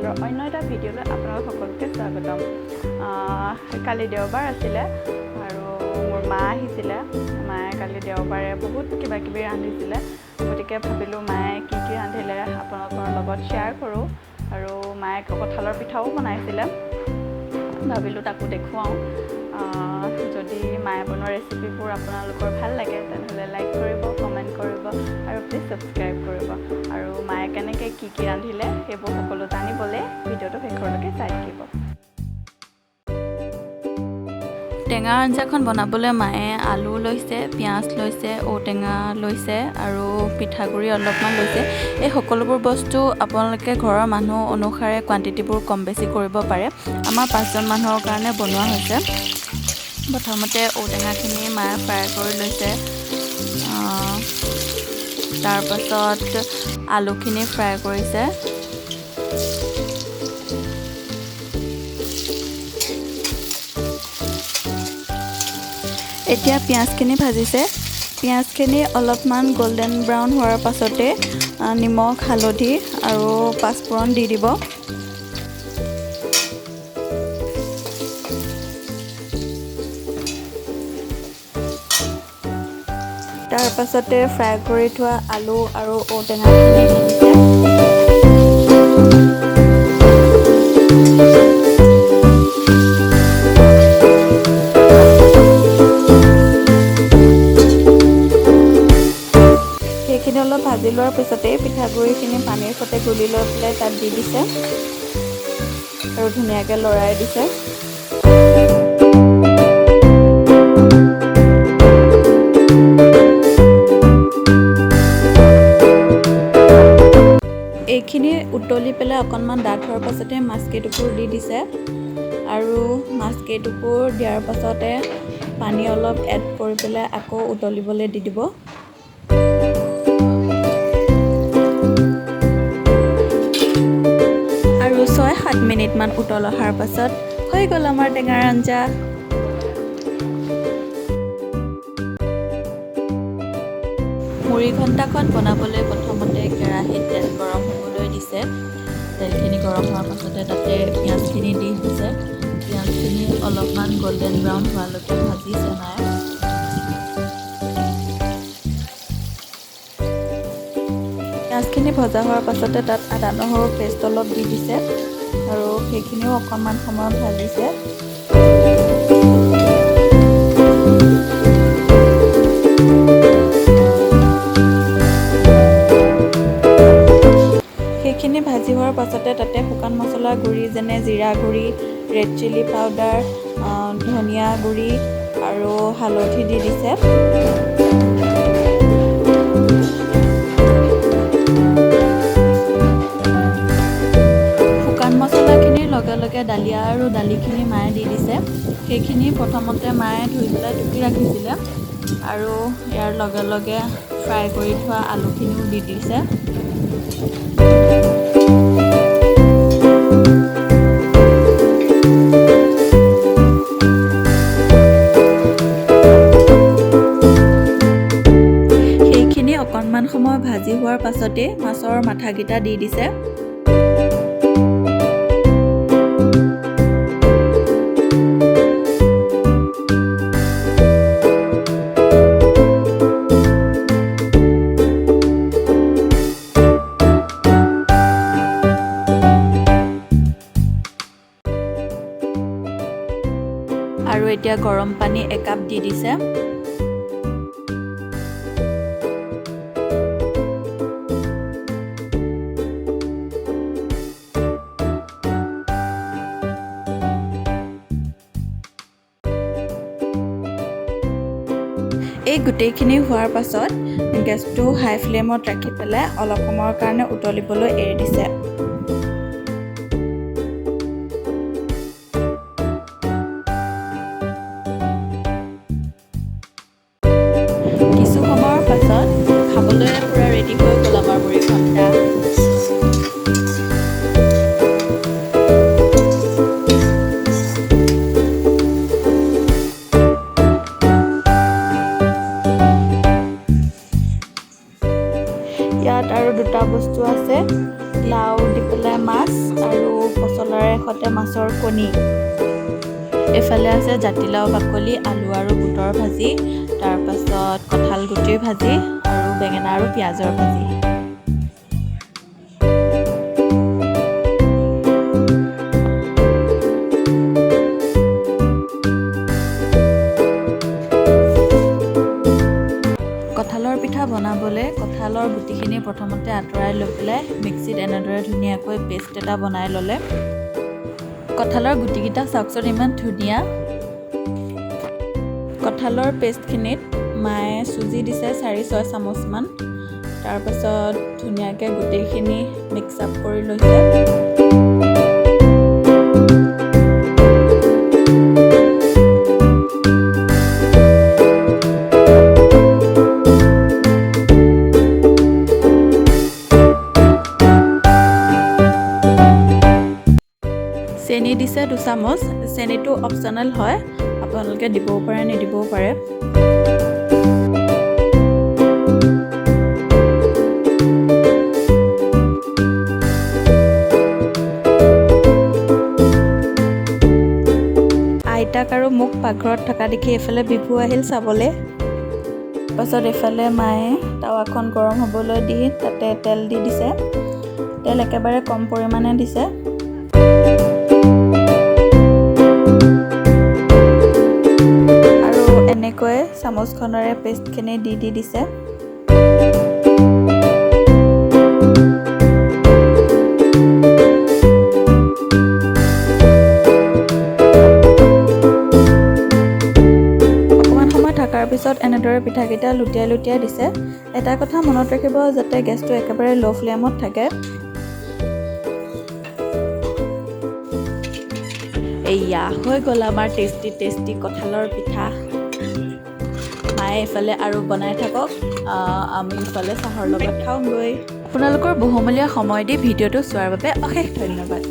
চেনেলৰ অন্য এটা ভিডিঅ'লৈ আপোনালোক সকলোকে স্বাগতম। কালি দেওবাৰ আছিলে আৰু মোৰ মা আহিছিলে। মায়ে কালি দেওবাৰে বহুত কিবা কিবি ৰান্ধিছিলে, গতিকে ভাবিলোঁ মায়ে কি কি ৰান্ধিলে আপোনালোকৰ লগত শ্বেয়াৰ কৰোঁ। আৰু মায়ে কঁঠালৰ পিঠাও বনাইছিলে, ভাবিলোঁ তাকো দেখুৱাওঁ। যদি মায়ে বনোৱা ৰেচিপিবোৰ আপোনালোকৰ ভাল লাগে তেনেহ'লে লাইক কৰিব, কমেণ্ট কৰিব আৰু প্লিজ ছাবস্ক্ৰাইব কৰিব। আৰু মায়ে কেনেকৈ কি কি ৰান্ধিলে সেইবোৰ সকলো জানিবলৈ ভিডিঅ'টো শেষৰলৈকে চাই থাকিব। টেঙাৰ আঞ্জাখন বনাবলৈ মায়ে আলু লৈছে, পিঁয়াজ লৈছে, ঔটেঙা লৈছে আৰু পিঠাগুড়ি অলপমান লৈছে। এই সকলোবোৰ বস্তু আপোনালোকে ঘৰৰ মানুহ অনুসাৰে কোৱাণ্টিটিবোৰ কম বেছি কৰিব পাৰে। আমাৰ 5জন মানুহৰ কাৰণে বনোৱা হৈছে। প্ৰথমতে ঔটেঙাখিনি মায়ে ফ্ৰাই কৰি লৈছে, তাৰপাছত আলুখিনি ফ্ৰাই কৰিছে। এতিয়া পিঁয়াজখিনি ভাজিছে। পিঁয়াজখিনি অলপমান গল্ডেন ব্ৰাউন হোৱাৰ পাছতে নিমখ, হালধি আৰু পাঁচফোৰণ দি দিব। তাৰ পাছতে ফ্ৰাই কৰি থোৱা আলু আৰু ঔটেঙাখিনি দি দিছে। সেইখিনি অলপ ভাজি লোৱাৰ পিছতেই পিঠাগুড়িখিনি পানীৰ সৈতে গুলি লৈ পেলাই তাত দি দিছে আৰু ধুনীয়াকৈ লৰাই দিছে। এইখিনি উতলি পেলাই অকণমান ডাঠ হোৱাৰ পাছতে মাছ কেইটুকুৰ দি দিছে আৰু মাছ কেইটুকুৰ দিয়াৰ পাছতে পানী অলপ এড কৰি পেলাই আকৌ উতলিবলৈ দি দিব। আৰু 6-7 মিনিটমান উতল অহাৰ পাছত হৈ গ'ল আমাৰ টেঙাৰ আঞ্জা। মুড়ি ঘণ্টাখন বনাবলৈ প্ৰথমতে কেৰাহীত তেল গৰম হ'বলৈ দিছে। তেলখিনি গৰম হোৱাৰ পাছতে তাতে পিঁয়াজখিনি দি দিছে। পিঁয়াজখিনি অলপমান গল্ডেন ব্ৰাউন হোৱালৈকে ভাজিছে মায়ে। পিঁয়াজখিনি ভজা হোৱাৰ পাছতে তাত আদা নহৰু পেষ্ট অলপ দি দিছে আৰু সেইখিনিও অকণমান সময় ভাজিছে। সেইখিনি ভাজি হোৱাৰ পাছতে তাতে শুকান মছলা গুড়ি যেনে জিৰা গুড়ি, ৰেড চিলি পাউডাৰ, ধনিয়া গুড়ি আৰু হালধি দি দিছে। শুকান মছলাখিনিৰ লগে লগে দালিয়া আৰু দালিখিনি মায়ে দি দিছে। সেইখিনি প্ৰথমতে মায়ে ধুই পেলাই টুকি ৰাখিছিলে আৰু ইয়াৰ লগে লগে ফ্ৰাই কৰি থোৱা আলুখিনিও দি দিছে। সেইখিনি অকণমান সময় ভাজি হোৱাৰ পাছতে মাছৰ মাথাকেইটা দি দিছে। আৰু এতিয়া গৰম পানী একাপ দি দিছে। এই গোটেইখিনি হোৱাৰ পাছত গেছটো হাই ফ্লেমত ৰাখি পেলাই অলপ সময়ৰ কাৰণে উতলিবলৈ এৰি দিছে। কিছু সময়ৰ পাছত খাবলৈ পুৰা ৰেডি হৈ গ'ল আমাৰ মুড়ি ঘণ্টা। ইয়াত আৰু দুটা বস্তু আছে, লাও দি পেলাই মাছ আৰু সৈতে মাছৰ কণী। এইফালে আছে জাতিলাও বাকলি, আলু আৰু বুটৰ ভাজি, তাৰপাছত কঁঠাল গুটিৰ ভাজি আৰু বেঙেনা আৰু পিঁয়াজৰ ভাজি। কঁঠালৰ পিঠা বনাবলৈ কঁঠালৰ গুটিখিনি প্ৰথমতে আঁতৰাই লৈ পেলাই মিক্সিত এনেদৰে ধুনীয়াকৈ পেষ্ট এটা বনাই ল'লে। কঁঠালৰ গুটিকেইটা চাওকচোন, ইমান ধুনীয়া। কঁঠালৰ পেষ্টখিনিত মায়ে চুজি দিছে 4-6 চামুচমান। তাৰপাছত ধুনীয়াকৈ গোটেইখিনি মিক্স আপ কৰি লৈছে। চেনি দিছে 2 চামুচ। চেনিটো অপশ্যনেল হয়, আপোনালোকে দিবও পাৰে, নিদিবও পাৰে। আইতাক আৰু মোক পাকঘৰত থকা দেখি এইফালে বিভু আহিল চাবলৈ। পাছত এইফালে মায়ে টাৱাখন গৰম হ'বলৈ দি তাতে তেল দি দিছে। তেল একেবাৰে কম পৰিমাণে দিছে। আৰু এনেকৈ চামুচখনেৰে পেষ্টখিনি দি দি দিছে। অকণমান সময় থকাৰ পিছত এনেদৰে পিঠাকেইটা লুটিয়াই লুটিয়াই দিছে। এটা কথা মনত ৰাখিব যাতে গেছটো একেবাৰে ল' ফ্লেমত থাকে। এয়া হৈ গ'ল আমাৰ টেষ্টি টেষ্টি কঁঠালৰ পিঠা। মায়ে এইফালে আৰু বনাই থাকক, আমি ইফালে চাহৰ লগত খাওঁগৈ। আপোনালোকৰ বহুমূলীয়া সময় দি ভিডিঅ'টো চোৱাৰ বাবে অশেষ ধন্যবাদ।